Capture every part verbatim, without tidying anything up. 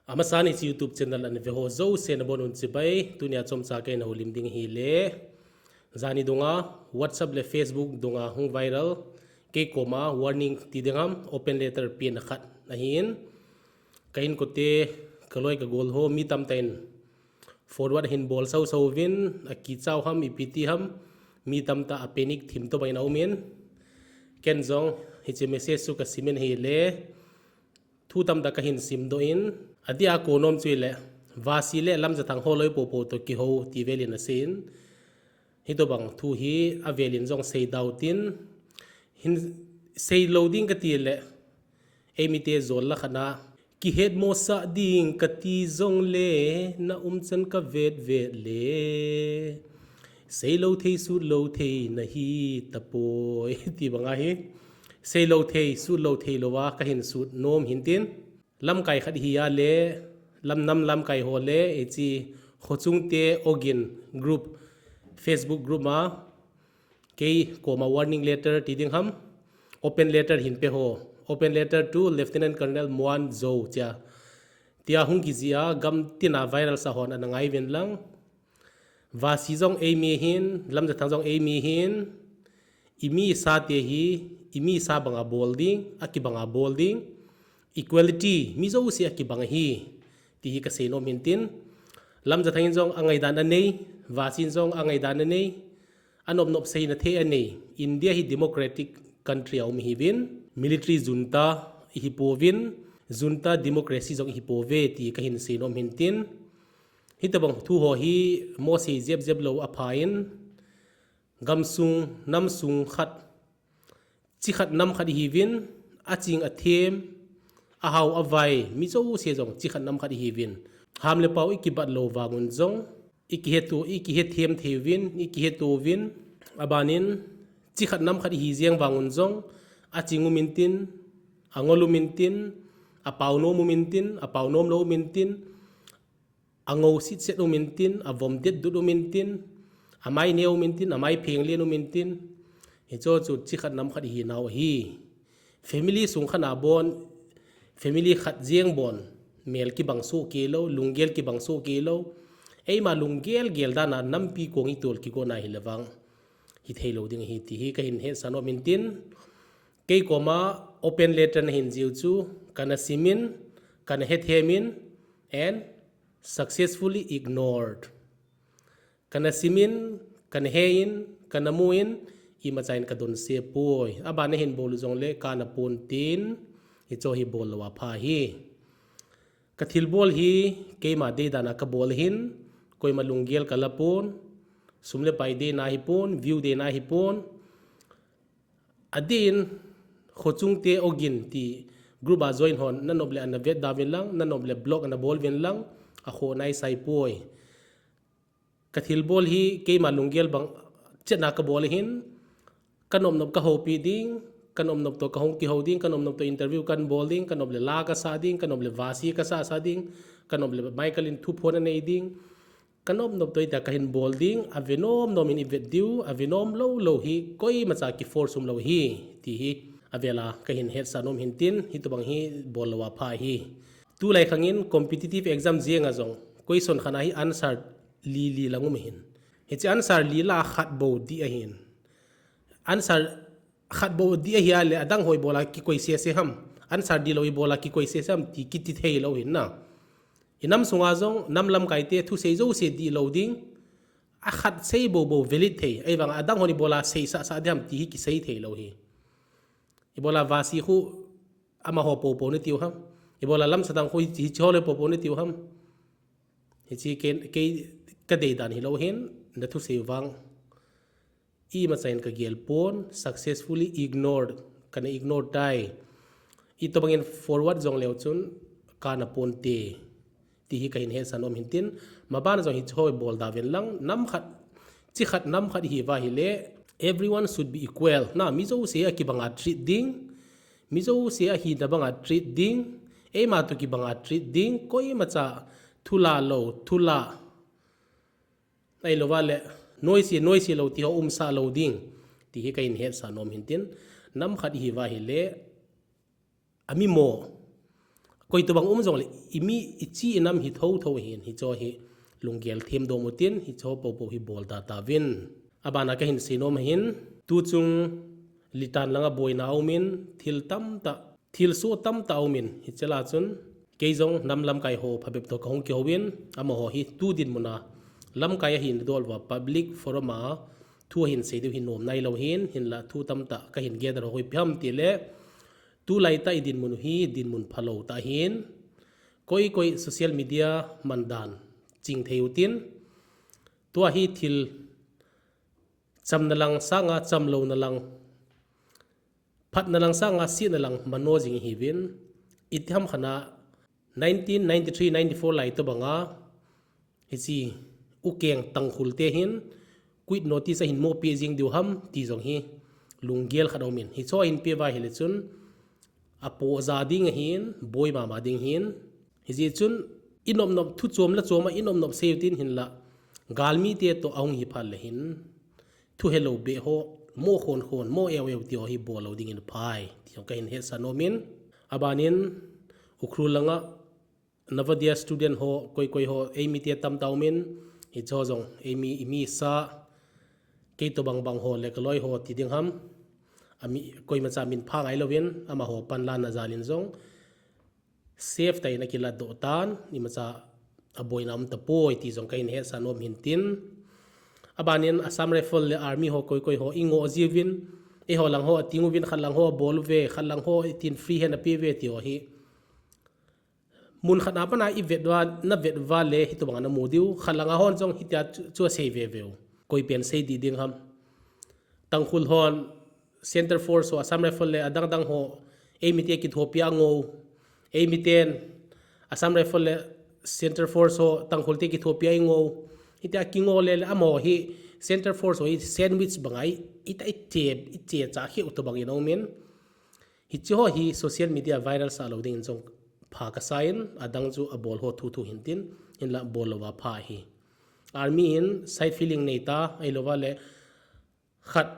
Amasan hiche YouTube channel ana ve ho jouse nabonun chibai, tunia chomcha kahin houlim ding ahile, jani dunga WhatsApp le Facebook dunga hung viral, kei koma warning ti ding ham, open letter pena khat ahin, ka inkote, ka loi ka gol ho, mi tamtah in forward ahin bol sau sau uvin, akichau ham, ipi ti ham, mi tamtah a panic thim tobang in aumin, ken jong hiche message chu ka simin ahile, thu tamtah kahin simdoh in, adeh a konom chu ahile, Vasi le Lamjathang ho loi popo toh kihou ti velin aseiyin, hitobang thu hi avelin jong seidau tin, hin seilou ding kati le, eimite jol la khat na, kihetmosah ding kati jongle, na umchan ka vetvet le, seilou thei sutlou thei nahi tapoi, ti banga hi, seilou thei sutlou thei louva kahin sut nom hintin, lamkai khat hi ahile, lam nam lamkai ho le, hiche Khochungte Ogin group, Facebook group ma, kei koma warning letter ti ding ham, open letter hin pe ho, open letter to Lieutenant Colonel Muan Zo chia, tia hung kijih a, gam tina viral sa hon ana ngai uvin lang, Vasi jong eimi ahin, Lamjathang jong eimi ahin, imi sate hi, imi sa banga bol ding, akibanga bol ding, equality, mi jouse akibang ahi, ti hi kasei nom hintin, Lamjathang in jong angaidan anei, Vasi in jong angaidan anei, anop nop seina thei anei, India hi democratic country a um ihiuvin, military junta ihipouvin, junta democracy jong ihipouve ti kahin sei nom hintin, hitobang thu ho hi mo sei jep jep lou apha in, gamsung namsung khat, chi khat nam khat ihiuvin, aching athem, ahao avai, mi jouse jong chi khat nam khat ihiuvin, ham le pao ikibat lou vangun jong, ikihetu, ikihethem thei uvin, ikihetu uvin, abanin, chi khat nam khat ihi jeng vangun jong, aching um intin, angol um intin, apao nom um intin, apao nom lou um intin, angou sitset um intin, avom detdut um intin, amai neo um intin, amai phenglen um intin, hicho chu chi khat nam khat ihinau ahi. Family sung khat a bon, family khat jeng bon, mel kibang soh kei lou, lunggel kibang soh kei lou, eima lunggel gel dan a nampi kong itol kigon a hile vang, hithei lou ding ahi ti hi kahin hetsah nom intin, kei koma open letter nahin jiu chu, kana simin, kana hethemin, and successfully ignored. Kana simin, kana he in, kana mu in, imacha in kadonse poi. Aban ahin bol u jongle kana pon tin, hicho hi bol lou apha ahi. Kathilbol hi keima deidan a kabol ahin, koima lunggel kala pon, sum le pai deina ahipon, view deina ahipon. Adeh in, Khochungte Ogin ti group a join hon, nanop le ana vetda uvin lang, nanop le block ana bol uvin lang, akhoh naisai poi. Kathilbol hi keima lunggel bang chetna kabol ahin, kanop nop kahoupi ding, kanop nop toh kahung kihou ding, kanop nop toh interview kahin bol ding, kanop le la kasah ding, kanop le Vasi kasahsah ding, kanop le Michael in thuphon anei ding, kanop nop toh itia kahin bol ding, ave nom nom in ivet diu, ave nom lou lou hi koimacha kiforce um lou hi, ti hi avela kahin hetsah nom hintin, hitobang hi bol lou apha ahi. Tulai khangin competitive exam jenga jong, question khat a hi answer li li lang um ahin. Hiche answer li lah a khat bou dih ahin. Answer khat bou dih ahile adang ho ibola kikoi sese ham, answer dihlou ibola kikoi sese ham ti kiti theilou ahin na. Inam sunga jong nam lamkaite thusei jouse dihlou ding, akhat sei bou bou valid thei, ahivanga adang hon ibola seisahsah ding ham ti hi kisei theilou ahi. Ibola Vasi khu amaho poupou natiu ham, ibola Lamjathang khu hiche ho le poupou natiu ham. Hiche kei, kei kadeidan hilou ahin, nathusei vang imacha in kagel pon, successfully ignored, kana ignore tai. Itobangin forward jong leu chun kana ponte, ti hi kahin hetsah nom hintin, maban jong hiche ho ibol da uvin lang, nam khat, chi khat nam khat ihiuva ahile, everyone should be equal. Na, mi jouse akibanga treat ding, mi jouse ahina banga treat ding, eima toh kibanga treat ding, koimacha thulah lou, thulah, ahilouva le, noise, noise lou ti ho umsah lou ding, ti hi kahin hetsah nom hintin, nam khat ihiuva ahile, amimo, Koi tobang um jongle, imi ichi inam hi thotho ahin, hicho hi lunggel themdom utin, hicho popo hi bol da tauvin. Abana kahin seinom ahin, tuchung Litan langa boina aumin, thil tamtah, thilsoh tamtah aumin, hichela chun, kei jong nam lamkai ho phabep toh kahung kihouvin, amaho hi tu dinmuna lamkai ahin dol uva public forum a thu ahin sei diu hi nom nailou ahin, hinla thu tamtah kahin gather ho hi ipi ham tile, tulaitah idinmun u hi dinmun phalou tah ahin, koi koi social media mandan chingthei utin, tua hi thil chamna lang sanga chamlouna lang, phatna lang sanga setna lang mano jing ihiuvin, itiham khat a nineteen ninety-three ninety-four lai tobanga, hiche ukeng Tangkhul te hin quit notice ahin mopi jing diu ham ti jong hi lunggel khat aumin. Hicho ahin peuva ahile chun apoh ja ding ahin, boi mama ding ahin. Hijeh chun inopnop thu chom le choma inopnop sei utin hinla, galmite toh ahung hi phat le hin, thu helou beh ho, mo khon khon, mo eu eu ti ho hi bol lou dingin aphai ti jong kahin hetsah nomin. Abanin Ukhrul langa Navodaya student ho, koi koi ho, eimite tamtah umin, hicho jong eimi, imi sa, kei tobang bang ho le kaloi ho ti ding ham, ami, koimacha min pha ngailouvin, amaho panlana jalin jong safe tah in akiladoh tan, imacha aboina um tapoi ti jong kahin hetsah nom ahin tin. Abanin Assam Rifle le Army ho, koi koi ho ingoh jiuvin, eiho lang ho ating uvin, khat lang ho abol uve, khat lang ho itin free hand apeuve ti ho hi, mun khat a pat a ivet uva, navet uva le hitobang namu diu, khat langa hon jong hitia chu, chu asei veveu. Koi pen sei di ding ham? Tangkhul hon Centre Force ho, Assam Rifle le adang dang ho, eimite kithopi a angou, eimiten Assam Rifle le Centre Force ho, Tangkhul te kithopi a ingou, hitia kingou le, le amaho hi Centre Force ho hi sandwich banga i, ita iche, ichecha kheu tobangin aumin. Hiche ho hi social media viral sah lou dingin jong pha kasa in, adang chu abol ho thuthu hintin, hinla bol louva pha ahi. Army in side feeling neita, ahilouva le khat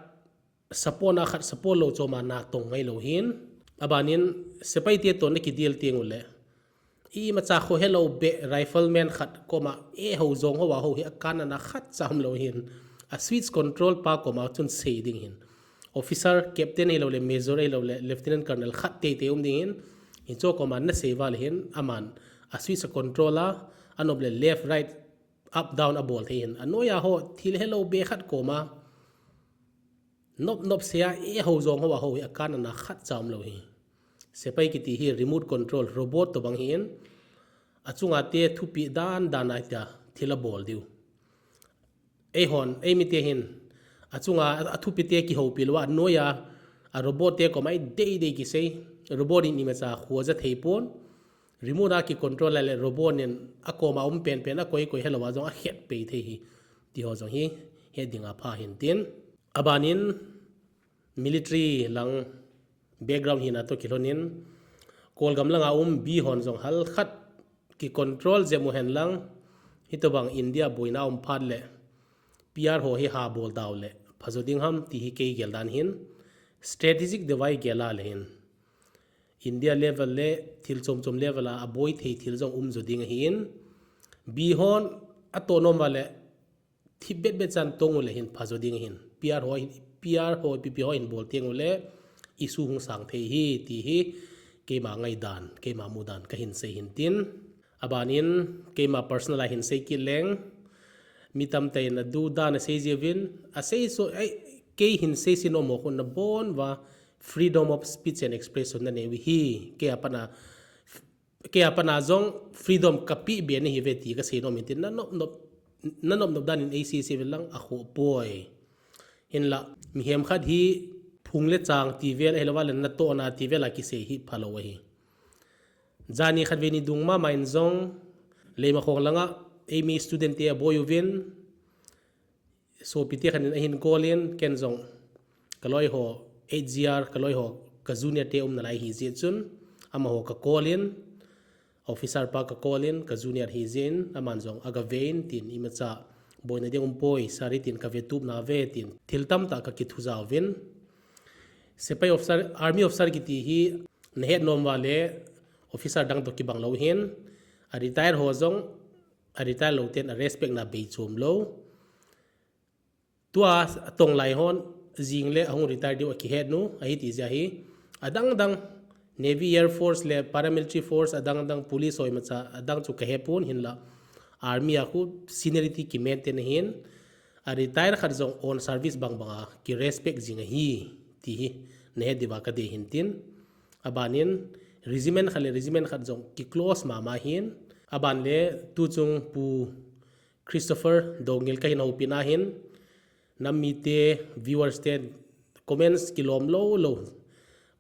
support na khat support lou choma natong ngailou hin. Abanin sepai te toh nakideal tengule, imacha khohelou beh rifleman khat koma, eiho jong houva hou hi akanna khatcha umlou hin. A switch control pa koma chun sei ding hin. Officer, captain ahiloule, major ahiloule, lieutenant colonel khat teitei um ding hin. Hicho koma nasei uva le hin, aman a switch a control a, anop le left, right, up, down abol thei hin. Anoiya ho thil helou beh khat koma nop nop seia, eiho jong houva hou hi akanna khatcha umlou hi. Sepai kiti hi remote control robot tobang hin, achunga te thupeh dan dan a hitia thil abol diu. Eihon, eimite hin, achunga athupeh te kihoupi louva, anoiya a robot te koma idei dei kisei, robot in imacha khoja thei pon, remote a kicontrol a le robot in akoma um penpen, akoi koi helouva jong akhet pei thei hi, ti ho jong hi het dinga pha hintin. Abanin military lang background hina toh kilhonin, Kolgam langa um B hon jong halkhat kicontrol jep u henlang, hitobang India boina um phat le P R ho hi habol dau le phajo ding ham ti hi kei gel dan hin, strategic deuva igel a le hin, India level le thil chom chom level a aboi thei thil jong umjo ding ahin, B hon atoh nom uva le thipbeh beh chan tong ule hin phajo ding ahin, P R ho hin, P R ho, P P ho hin bol tengule issue hung sang thei hi ti hi keima ngaidan, keima mudan kahin sei hintin. Abanin keima personal a hin sei kit leng, mi tamtah in adu dan asei jiuvin, asei so, ei, kei hin sei sei nom ho khu nabon uva freedom of speech and expression nanei u hi, kei a pat a, kei a pat a jong freedom kapeh be nahiuve ti kasei nom hintin, nanop nop, nanop nop dan in eisei sei uvin lang akhoh poi. Hinla mihem khat hi phung le chang ti vel ahilouva le natohna ti vel a kisei hi phalou ahi. Jani khatvei ni dung mama in jong Leimakhong langa eimi student te aboi uvin, sopite khat in ahin call in, ken jong kaloi ho, H G R kaloi ho, ka junior te umna lai hijeh chun, amaho ka call in, officer pa ka call in, ka junior hijeh in, aman jong agave in tin, imacha boina ding umpoi sir tin, kavetup nauve tin, thil tamtah kakithu jauvin. Sepai officer, army officer kiti hi nahet nom uva le, Officer dang toh kibang lou hin, a retire ho jong, a retire lou ten a respect na bei chom lou. Tua atong lai hon, jing le ahung retire diu akihet nu, ahi ti jeh hi. Adang dang, Navy, Air Force le Paramilitary Force, adang dang, Police ho imacha, adang chu kahe pon hinla. Army a khu seniority ki maintain ahin, a retire khat jong on service bang bang a ki respect jing ahi, ti hi nahet diuva kadei hin tin. Aban in, regiment khat le regiment khat jong ki close mama hin. Aban le, tu chung Pu Christopher Doungel kahin houpi na hin, nam mite, viewers te, comments kilom lou lou,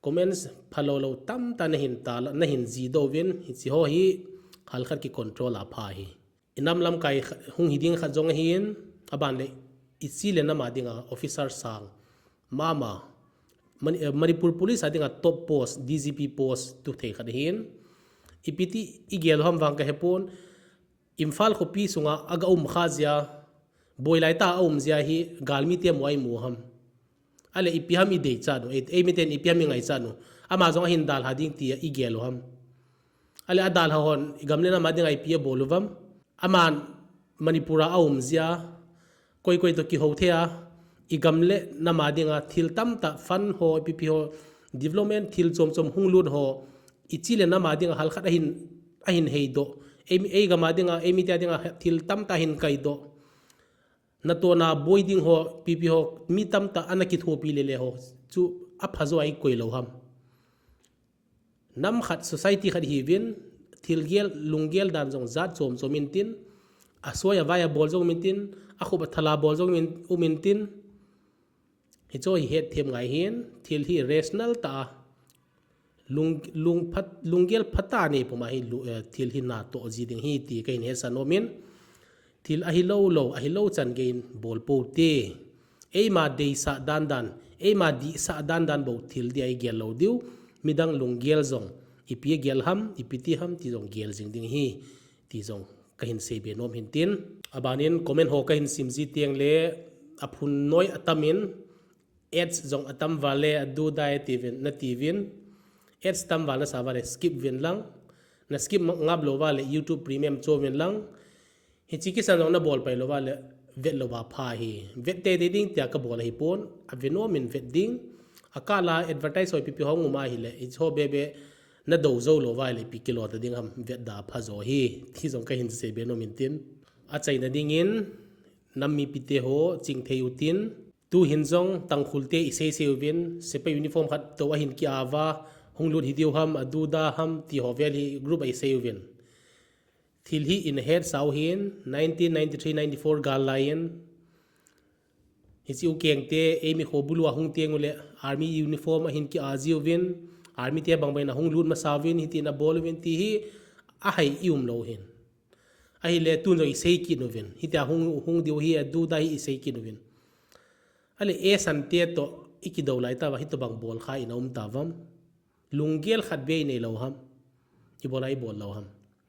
comments phalou lou tamtah nahin tala, nahin ji doh uvin, hiche ho hi halkhat ki control a pha hi. Inam lamkai kha-, hung hi ding khat jong ahin, aban le, ichi le nam a dinga officer sang mama, Mani-, eh, Manipur Police a dinga top post, D G P post tu thei khat ahin. Ipi ti igel u ham vang kahe pon, Imphal khopi sunga aga um kha jeh a, boi lai tah a um jeh a hi galmi te mo ai mu ham. Ale ipi ham idei chan u, ei, ei miten ipi ham ingai chan u. Ama jong ahin dalha ding tia igel u ham. Ale adalha hon, igam le nam a dinga ipi abol uvam. Aman Manipur a aum jeh a, koi koi toh kihou thei a, igam le nam a dinga thil tamtah fund ho, ipi ipi ho, development thil chom chom hung lut ho, ichi le nam a dinga halkhat ahin, ahin heidoh. Ei, ei gam a dinga, ei mite a dinga thil tamtah ahin kaidoh. Natohna boi ding ho, ipi ipi ho, mi tamtah ana kithopi le le ho chu apha jo a ikoi lou ham. Nam khat, society khat ihiuvin, thil gel, lunggel dan jong jat chom chom intin, asoi avai abol jong um intin, akhup athal a bol jong um in, um intin, hiche hi hetthem ngai hin, thil hi rational tah a, lung, lung phat, lunggel phatah a neipum a hi lu-, eh, thil hi natoh ji ding ahi ti kahin hetsah nom in, thil ahilou lou, ahilou chan gei in bol pou te. Eima deisah dan dan, eima dihsah dan dan bou thil dia igel lou diu, midang lunggel jong, ipi agel ham, ipi ti ham, ti jong gel jing ding ahi, ti jong kahin seibe nom hin tin. Aban in comment ho kahin sim ji teng le, aphun noi atam in, ads jong atam val le, adu dai tiuvin, natiuvin, ads tam val nasa val le, skip uvin lang, na skip ngap lou val le, YouTube Premium cho uvin lang, Hiche kisan jong nabol pai lou va le, vet lou va pha hi. Vet teitei ding tia kabol ahi pon, ave nom in vet ding. Akah la advertise ho ipi ipi hung um ahile, hiche ho bebe nadou jou lou va le ipi kilo ta ding ham vet da pha jo hi. Ti jong kahin seibe nom in tin. Achaina dingin, nam mipite ho chingthei utin. Tuhin jong Tangkhul te isei sei uvin, sepai uniform khat tou ahin ki-a uva, hung lut hi diu ham, adu da ham, ti ho vel hi group a isei uvin. Thil hi ina hetsah u hin, nineteen ninety-three ninety-four gal lai in, hiche u keng te, eimi kho bulu a hung teng ule, army uniform ahin ki-a ji uvin, army te bang bang in ahung lut masa uvin, hitin abol uvin, ti hi ahai i um lou hin. Ahile tun jong isei kit uvin, hitia hung, hung diu hi, adu da hi isei kit uvin. Ale, esan te toh, ikidou lai tauva, hitobang bol kha ina um tauvam. Lunggel khat beh inei lou ham. Ibola ibol lou ham.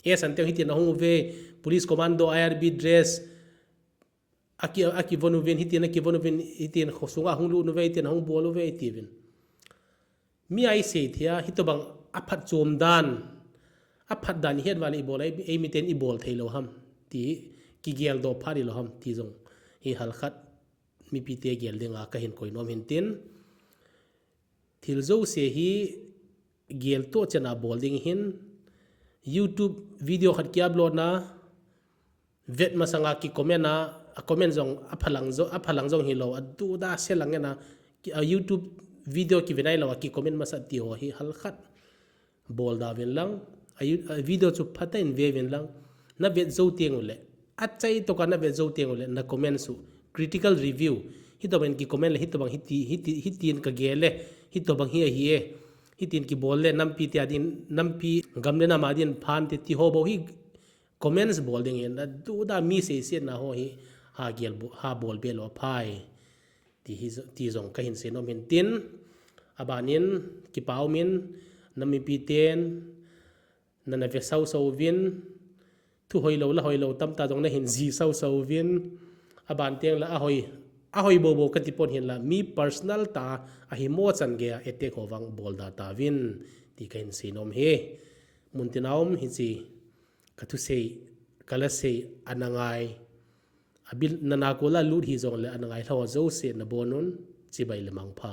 Esan te hitin ahung uve, police commando, I R B dress, aki, akivon uvin, hitin akivon uvin, hitin khosunga hung lut uve, hitin ahung bol uve, itiuvin. Mi a isei thei a, hitobang aphatchom dan, aphat dan ihet uva le ibola, ei, eimiten ibol thei lou ham. Ti, kigel doh phat ilou ham, ti jong. Hi halkhat, mipite gel dinga kahin koi nom hin tin. Thil jouse hi gel toh chan a bol ding hin, YouTube video khat ki-upload na, vet masanga ki-comment a, a comment jong aphalang jo, aphalang jong hilou, adu da selang ena, ki-, a YouTube video kive nailou a ki-comment masa ti ho hi halkhat. Bol da uvin lang, a, a video chu phatah in ve uvin lang, navet jou teng ule, achai toh ka navet jou teng ule, na comment chu, critical review, hitobang in ki-comment le, hitobang hiti, hiti, hitin kagel le, hitobang hi ahi e, hitin kibol le, nampi tia din, nampi gam le nam a din phan te ti ho bou hi, comments bol ding hin, adu da mi seisetna ho hi, ha gel bo-, ha bol be lou aphai. Ti hi jo-, ti jong kahin sei nom hin tin, abanin, kipa um in, nam mipiten, nana ve sau sau uvin, thu hoilou la hoilou tamtah jong nahin ji sau sau uvin, aban teng la ahoi, ahoi bou bou kati pon hinla, mi personal tah a ahimo chan gei a attack ho vang bol da tauvin, ti kahin sei nom hi. muntina um hiche kathusei, kalasei ana ngai, abil nana kola lut hijongle ana ngai lhah jouse nabonun, chibai le mangpha.